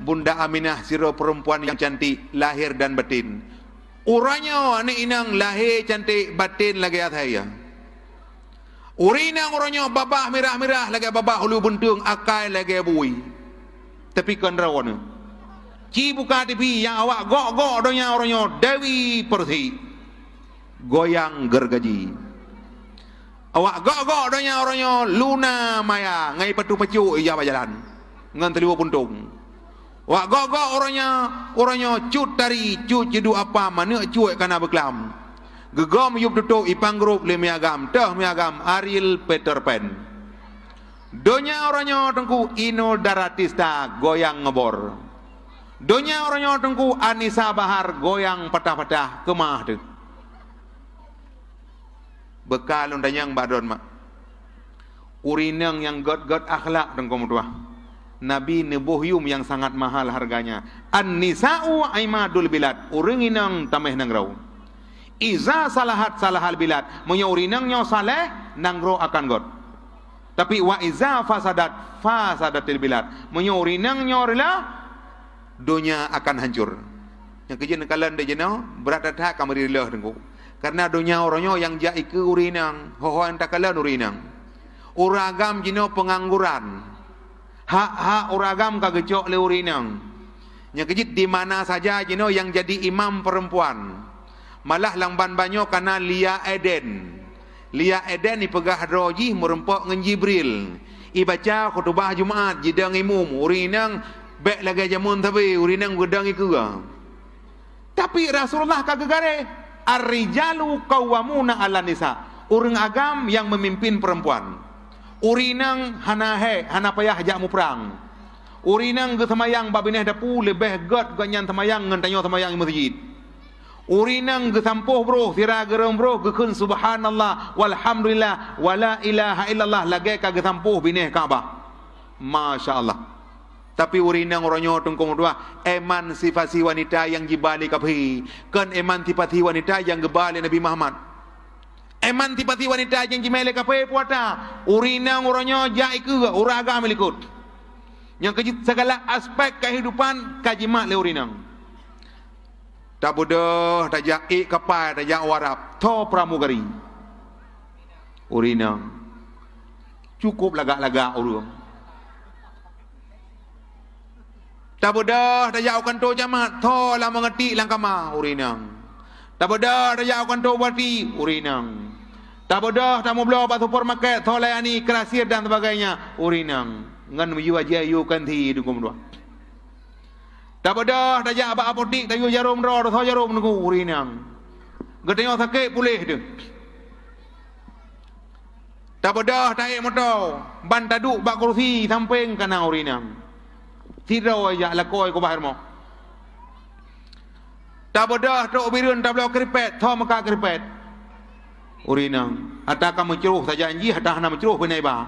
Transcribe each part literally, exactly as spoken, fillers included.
Bunda Aminah sidroe perempuan nyang cantik lahé dan batin. Uroe nyoe aneuk inong lahé cantik, batin lagée asèe. Ureueng inong uroe nyoe babah mirah-mirah lagée babah ulu beunteueng, akai lagée bui. Tapi kon droeneuh. Ci buka T V nyang awak gok-gok donya uroe nyoe Dewi Persik. Goyang gergaji. Awak gok-gok donya uroe nyoe Luna Maya ngon ipatu pacok ija bak jalan ngon teuliweu puntông. Awak gok-gok uroe nyoe, uroe nyoe Cut Tari, Cut Ceudu Apam, aneuk cuek kana beuklam. Geugom yup tutôk ipang grup lé Miagam, teuh Miagam Ariel Peter Pan. Donya uroe nyoe Teungku Inul Daratista goyang ngebor. Donya uroe nyoe Teungku Anisa Bahar goyang patah-patah keumah teuh. Beuka lôn tanyong bak droen mak. Ureueng inong nyang gét-gét akhlak Teungku meutuah. Nabi neuboh yum nyang sangat mahal harganya. An-nisa'u imadul bilad. Ureueng inong tameh nanggroe. Iza salahat salahal bilad. Meunyoe ureueng inong nyoe saleh, nanggroe akan gét. Tapi wa iza fasadat fasadatil bilad. Meunyoe ureueng inong nyoe reuloh, donya akan hancur. Nyang keujeuet neukalon di jinoe, brat that-that ka meuri reuloh Teungku. Karena donya uroe nyoe nyang jak ikeue ureueng inong, ho-ho nyang takalon ureueng inong. Ureueng agam jinoe peungangguran. Hak-hak ureueng agam ka geucok lé ureueng inong. Nyang keujeuet di mana saja jinoe nyang jadi imam perempuan. Malah lam ban banyoe kana Lia Eden. Lia Eden ipeugah droe jih meurumpok ngon Jibril. Ibaca khutubah Jumat, jidong imum, ureueng inong bék lagée jameun sabe, ureueng inong geudong ikeue. Tapi Rasulullah ka geugaréh, "Ar-rijalu qawwamuna 'alan nisa." Ureueng agam nyang meumimpin perempuan. Ureueng inong hana hék, hana payah jak muprang. Ureueng inong geuseumayang bak binéh dapu leubeh gét gobnyan seumayang ngon tanyoe seumayang di meuseujid. Ureueng inong geusampôh broh, sira geureueng broh, geukheun subhanallah, walhamdulillah, wala ilaha illallah lagée ka geusampôh binéh Ka'bah. Masya Allah. Tapi ureueng inong uroe nyoe Teungku meutuah, emansipasi wanita nyang jiba lé kaphé, kon emansipasi wanita nyang geuba lé Nabi Muhammad. Emansipasi wanita nyang jimé lé kaphé puata, ureueng inong uroe nyoe jak ikeue, ureueng agam likot. Nyang keujeuet segala aspek kehidupan ka jimat lé ureueng inong. Tabeudôh tajak ék kapai, tajak u Arab, tho pramugari. Ureueng inong. Cukup lagak-lagak ureueng. Tabeudôh tajak u kantô camat, tho lam meungetik lam kama, ureueng inong. Tabeudôh tajak u kantô bupati, ureueng inong. Tabeudôh tameubloe bak supermarket, tho layani kasir dan sebagainya, ureueng inong. Ngon meuyue ajai yue kanti dukung dua. Tabeudôh tajak bak apotik tayue jarôm droe, tho jarôm Teungku, ureueng inong. Geutanyoe sakét puléh teuh. Tabeudôh taék moto, ban taduek bak kursi sampéng kana ureueng inong. Sidroe jak lakoe keubah rumoh. Tabeudôh trok bireuen tabloe keuripet, tho meukat keuripet. Ureueng inong, ata ka meucroh sajan jih, ata hana meucroh pih na iba.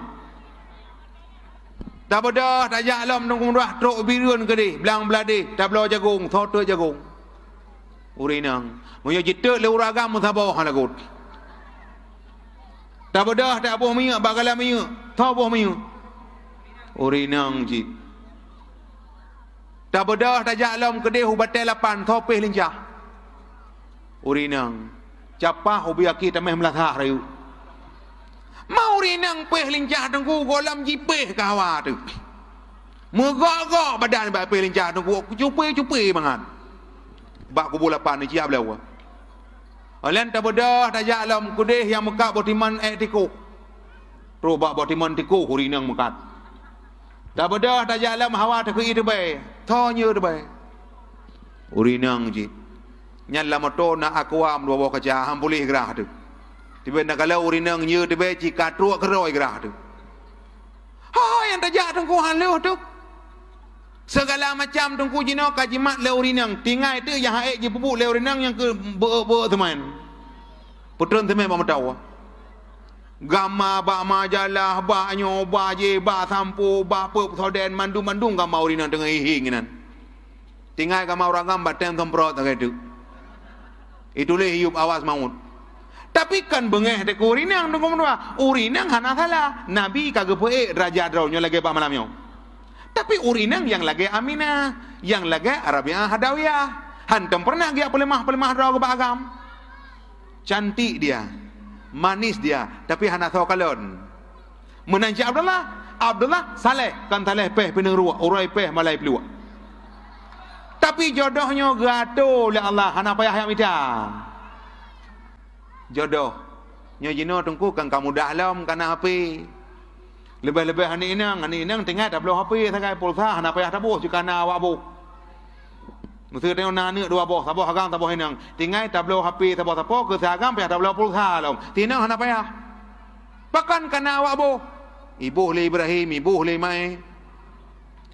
Tabeudôh tajak lom Teungku meutuah trok bireuen keudeh, blang bladeh, tabloe jagong, tho teuk jagong. Ureueng inong, meunyoe jiteuk lé ureueng agam meusaboh lagot. Tabeudôh taboh minyeuk bak gala minyeuk, tho boh minyeuk. Ureueng inong cit. Tabeudôh tajak lom keudeh u batée lapan, tho péh lincah. Ureueng inong, capah ubé aki tameh meulasah rayeuk. Ma ureueng inong péh lincah Teungku, gohlom jipéh keu hawa teuh. Meugok-gok badan bak péh lincah Teungku, cupe-cupe mangat. Bak kubu lapan ni ciak bloe. Óh lheueh tabeudôh tajak lom keudeh nyang meukat boh timon ék tikoh. Trok bak boh timon tikoh ureueng inong meukat. Tabeudôh tajak lom hawa takeu ié teubée, tho nyoe teubée. Ureueng inong cit. Nyan lam moto na aqua meudua boh kaca, han puléh grah teuh. Tibée na kalon ureueng inong nyoe teubée cit ka trok keudroe grah teuh. Ho nyang tajak Teungku han lheueh teuh. Segala macam Teungku jinoe ka jimat lé ureueng inong, tinggai teuh nyang han ék jipeubuet lé ureueng inong nyang keu beuet-beuet teuma. Peutrön teuma bak meutoe. Gama bak majalah, bak nyoe, bak jih, bak sampo, bak peuet peusoden, mandum-mandum gama ureueng inong teungoh hieng inan. Tinggai gama ureueng agam bak tem semprot lagée teuk. Ituléh yup awas mawöt. Tapi kan beungéh teuh keu ureueng inong Teungku meutuah. Ureueng inong hana salah. Nabi ka geupeuék deurajat droe nyoe lagée bak malam nyoe. Tapi ureueng inong nyang lagèe Aminah, nyang lagèe Rabi'ah Adawiyah, hantom pernah geujak peuleumah-peuleumah droe bak agam. Cantik dia, manis dia, tapi hana soe kalon. Meunan cit Abdullah, Abdullah saleh, kon saleh péh pineung ruek, uroe péh malai pluek. Tapi jodoh nyoe geuatô lé Allah, hana payah jak mita. Jodoh. Nyoe jinoe Teungku kan ka mudah lom kana H P. Leubeh-leubeh aneuk inong, aneuk inong tinggai tabloe H P sagai, pulsa hana payah taboh, cit kana awak boh. Meuseuti na aneuk dua boh, saboh agam, saboh inong. Tinggai tabloe H P saboh sapo, keu si agam payah tabloe pulsa lom. Si inong hana payah. Pakon kana awak boh? Iboh lé Ibrahim, iboh lé Ismail.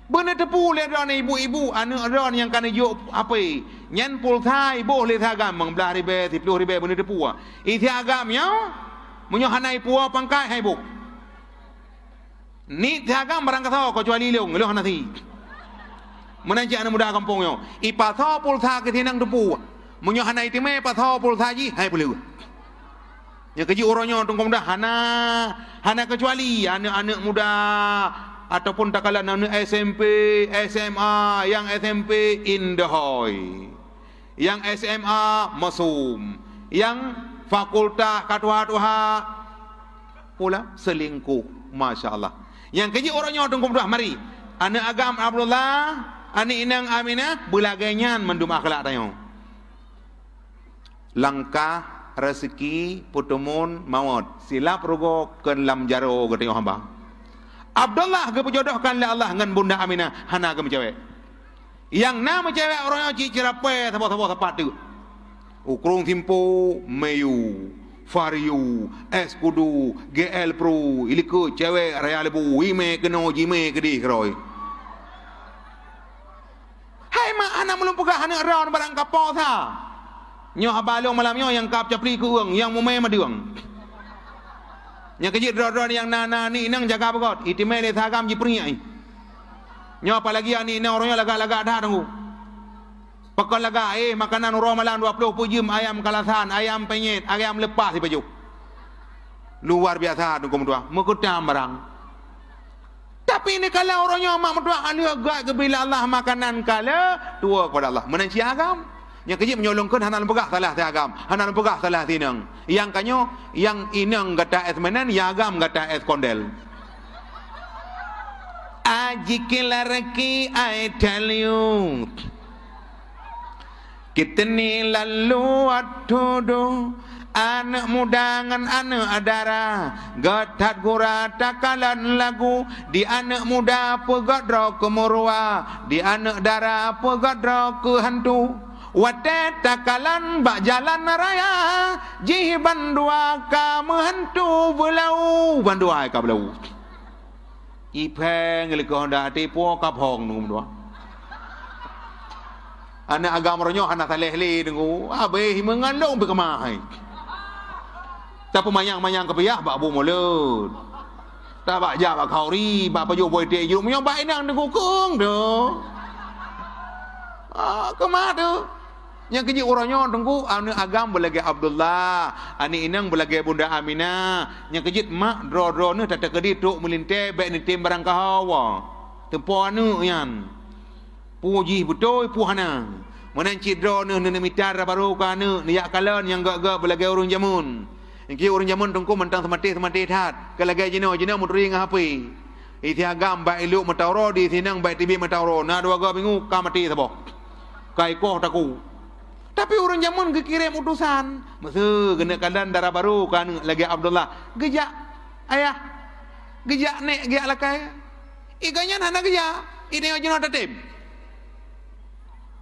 Beuneuteupeue lé droeneuh ibu-ibu, aneuk droeneuh nyang ka neujok H P. Nyan pulsa iboh lé si agam, meublah ribèe, siploh ribèe beuneuteupeue. I si agam nyoe, meunyoe hana ipuwoe pangkat, han iboh. Niet si agam barang kasoe, keucuali lôn, lôn hana sie. Meunan cit aneuk muda gampông nyoe. Ipasoe pulsa keu si inong teupeue. Meunyoe hana iteumèe pasoe pulsa jih, han ipeuleueh. Nyang keujeuet uroe nyoe Teungku muda hana, hana keucuali aneuk-aneuk muda ataupun takalon aneuk S M P, S M A, nyang S M P indahoi, nyang S M A mesum, nyang fakultas ka tuha-tuha pula selingkuh. Masya Allah. Nyang keujeuet uroe nyoe Teungku muda mari. Aneuk agam Abdullah, aneuk inong Aminah, beulagèe nyan mandum akhlak tanyoe. Langkah, rezeki, peuteumon, mawöt, silap rugoe keu lam jaroe geutanyoe hamba. Abdullah geupeujodohkan lé Allah ngon Bunda Aminah, hana geumeucewek. Nyang na meucewek uroe nyoe cit cirapée saboh-saboh sapat teuk. Ukrong Simpo, Meiyu, Vario, Escudo, G L Pro, ilikot cewek raya leubeh, imè keunoe jimè keudeh keudroe. Hai mak, hana meulôn peugah aneuk droeneuh barang kapo sa. Nyoe haba lôn malam nyoe nyang kab capli keu ureueng, nyang mumè madeueng. Nyang keujeuet droe-droe nyang na, na aneuk inong jaga beugöt, iteumèe lé si agam jipeuriek. Nyoe apalagi aneuk inong uroe nyoe lagak-lagak that Teungku. Pakon lagak, eh, makanan uroe malam dua ploh peuet jeuem, ayam kalasan, ayam penyet, ayam lepas sipajoh. Luar biasa Teungku meutuah, meukeutam barang. Tapi neukala uroe nyoe mak meutuah, aleuh gak geubri lé Allah makanan ka le tuwoe keupada Allah. Meunan cit agam. Nyang keujeuet meunyoe lôn kheun hana lôn peugah salah si agam, hana lôn peugah salah si inong. Nyang ka nyoe, nyang inong gata es meunan, nyang agam gata es kondel. Aji kilarki, I tell you. Kiteni lalu atudu, aneuk muda ngon aneuk dara, göt that gura takalon lagu, di aneuk muda peugöt droe keu meurua, di aneuk dara peugöt droe keu hantu. Watèe takalon bak jalan raya, jih bandua ka meuhantu beulau, bandua ka beulau. Ipèng lé keu honda até po ka phong nu dua. Aneuk agam uroe nyoe hana saleh lé Teungku. Abéh meungan lôn pih keumah hai. Tapeumanyang-manyang keupiah bak bu mulod. Tabak jak bak khauri, bak pajoh boy té juruk meunyoe bak inong Teungku keueng tu. Ah, keumah tu. Nyang keujeuet uroe nyoe Teungku, aneuk agam beulagèe Abdullah, aneuk inong beulagèe Bunda Aminah. Nyang keujeuet mak droe-droe neuh tateukeudi trok meulintèe bèk neutem barang kahawa. Teupo aneuk nyan. Peue jih beutôi, peue hana. Meunan cit droe neuh neuneuk mita dara barô keu aneuk, neujak kalon nyang göt-göt beulagèe ureueng jameun. Nyang keujeuet ureueng jameun Teungku mantong seumatéh-seumatéh that. Keu lagèe jinoe, jinoe meuturi ngon H P. Di si agam bak iluk mata uroe, di si inong bak teubiet mata uroe. Na dua goe bingung, ka maté saboh. Ka ikoh takue. Tapi ureueng jameun geukirém utosan. Meuseu geuneuk kalon dara barô keu aneuk lagèe Abdullah. Geujak ayah. Geujak nèk, geujak lakèe. I gobnyan hana geujak. I nyoe jinoe tatem.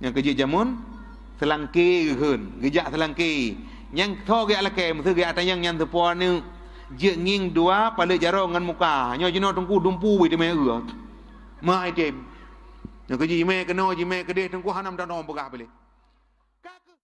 Nyang keujeuet jameun, seulangké geukheun, geujak seulangké. Nyang tho geujak lakèe, meuseu geujak tanyong nyan teupo aneuk. Jeuet ngieng dua paleuet jaroe ngon muka. Nyoe jinoe Teungku dumpeue teumé eu. Meuhai tem. Nyang keujeuet jimè keunoe, jimè keudeh Teungku hana meutanong peugah piléh.